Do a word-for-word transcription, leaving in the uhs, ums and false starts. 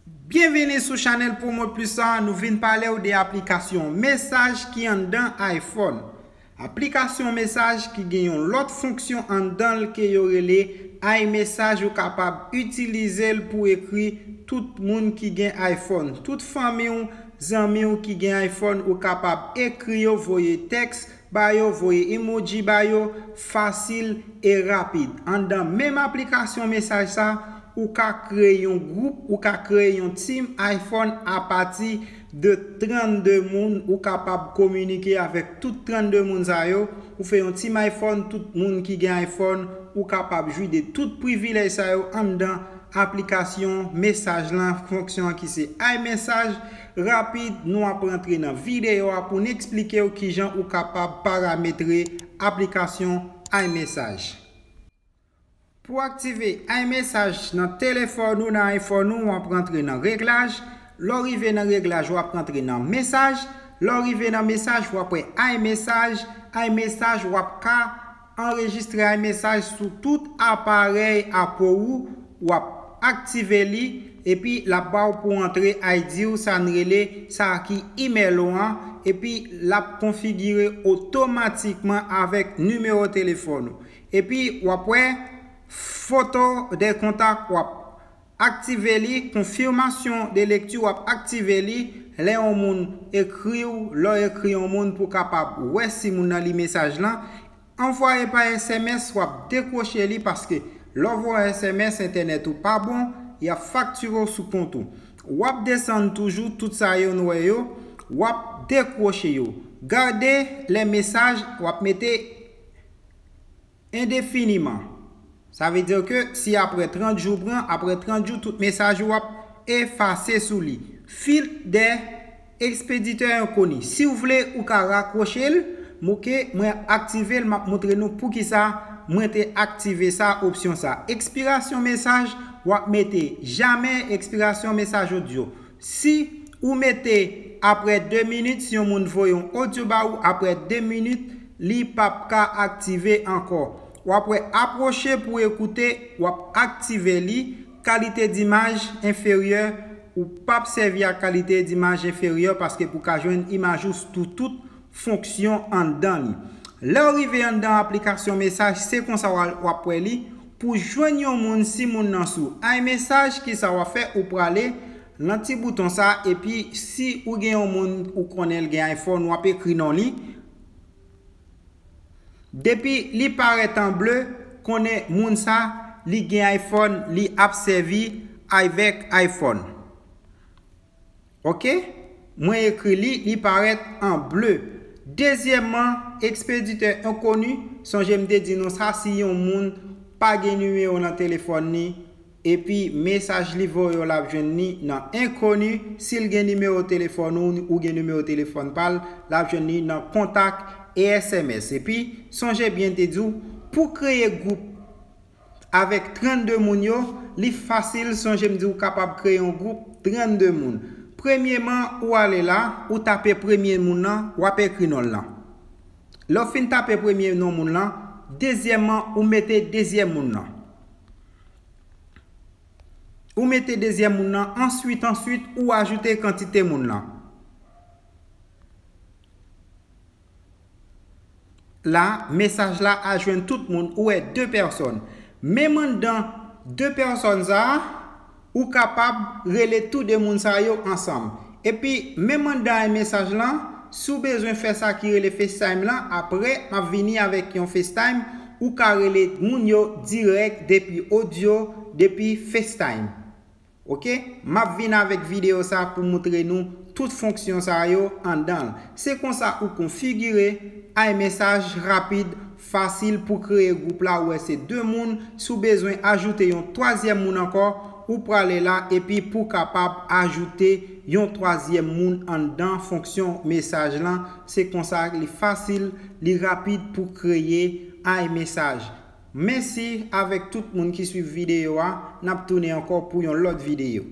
Byenvini sou chanèl Promote Plus sa, nou vin pale w de aplikasyon mesaj ki anndan iPhone. Aplikasyon mesaj ki gen yon lòt fonksyon anndan l ke yo rele iMessage, ou kapab itilize l pou ekri tout moun ki gen iPhone. Tout fanmi w, zanmi w ki gen iPhone, ou kapab ekri yo, voye tèks ba yo, voye emoji ba yo, fasil e rapid. Anndan menm aplikasyon mesaj sa, ou ka kreye yon gwoup, ou ka kreye yon team iPhone apati de trannde moun, ou kapab kominike avèk tout trannde moun sa yo, ou fè yon team iPhone, tout moun ki gen iPhone, ou kapab jwi de tout privilèj sa yo anndan aplikasyon mesaj lan, fonksyon an ki se iMessage. Rapid, nou ap rantre nan videyo a pou n eksplike w kijan ou kapab parametre aplikasyon iMessage. Pou aktive iMessage nan telefòn ou, nan iPhone ou, w ap rantre nan reglaj. Lè w rive nan reglaj, w ap rantre nan mesaj. Lè w rive nan mesaj, w ap wè iMessage. iMessage, w ap ka anrejistre iMessage sou tout aparèy Apple ou, w ap aktive li, epi l ap ba w pou antre I D ou, sa n rele sa ki email ou an, epi l ap konfigire otomatikman avèk nimewo telefòn ou. Epi w ap wè foto de kontak, w ap aktive li, konfimasyon de lekti, w ap aktive li lè yon moun ekri w, lè w ekri yon moun pou w kapab wè si moun nan li mesaj lan. Anvwaye pa S M S, w ap dekwoche li paske lè w voye S M S, entènèt ou pa bon, y ap faktire w sou kont ou. W ap desann toujou tout sa yo n wè yo, w ap dekwoche yo. Gade lè mesaj, w ap mete endefiniman. Sa vle di ke si apre trant jou pran, apre trant jou, tout mesaj ou ap efase sou li. Filtre des expéditeurs inconnus. Si w vle, ou ka rakwoche l. Mouke, mwen aktive l, m ap montre nou poukisa mwen te aktive sa, opsyon sa. Ekspirasyon mesaj, w ap mete jamè, ekspirasyon mesaj odyo. Si ou mete apre de minit, si yon moun voye yon odyo ba ou, apre de minit, li p ap ka aktive ankò. W ap wè apwoche pou ekoute, w ap aktive li, kalite dimaj enferyè, ou p ap sèvi ak kalite dimaj enferyè paske pou ka jwenn imaj ou sou tout fonksyon anndan li. Lè w rive anndan aplikasyon mesaj, se konsa w a, w ap wè li. Pou jwenn yon moun, si moun nan sou iMessage, kisa w ap fè? Ou prale nan ti bouton sa, epi si ou gen yon moun ou konnen l gen iPhone, w ap ekri non li. Depi li parèt an ble, konnen moun sa, li gen iPhone, li ap sèvi avèk iPhone. Ok? Mwen ekri li, li parèt an ble. Dezyèmman, ekspeditè enkoni, sonje m te di nou sa, si yon moun pa gen nimewo nan telefòn li, epi mesaj li voye w, l ap jwenn li nan enkoni. Si l gen nimewo telefòn ou, ou gen nimewo telefòn pa l, l ap jwenn li nan kontak e S M S. Epi, sonje byen te di w, pou kreye gwoup avèk trannde moun yo, li fasil, sonje m di w kapab kreye yon gwoup trannde moun. Premyeman, ou ale la, ou tape premye moun nan, w ap ekri non l lan. Lè w fin tape premye non moun lan, dezyèmman, ou mete dezyèm moun nan. Ou mete dezyèm moun nan, answit, answit, ou ajoute kantite moun lan. La, mesaj la a jwenn tout moun, ou wè de pèsòn. Menm anndan de pèsòn sa a, ou kapab rele tou de moun sa yo ansanm. Epi, menm anndan mesaj lan, si w bezwen fè sa ki rele FaceTime lan, apre, m ap vini avèk yon FaceTime, ou ka rele moun yo dirèk depi odyo, depi FaceTime. Ok? M ap vin avèk videyo sa pou moutre nou tout fonksyon sa yo anndan l. Se konsa ou konfigire iMessage rapid, fasil pou kreye gwoup la. Ou wè se de moun. Si w bezwen ajoute yon twazyèm moun ankò, ou prale la epi pou kapab ajoute yon twazyèm moun anndan fonksyon mesaj lan. Se konsa li fasil, li rapid pou kreye iMessage. Mèsi avèk tout moun ki swiv videyo a. N ap tounen ankò pou yon lòt videyo.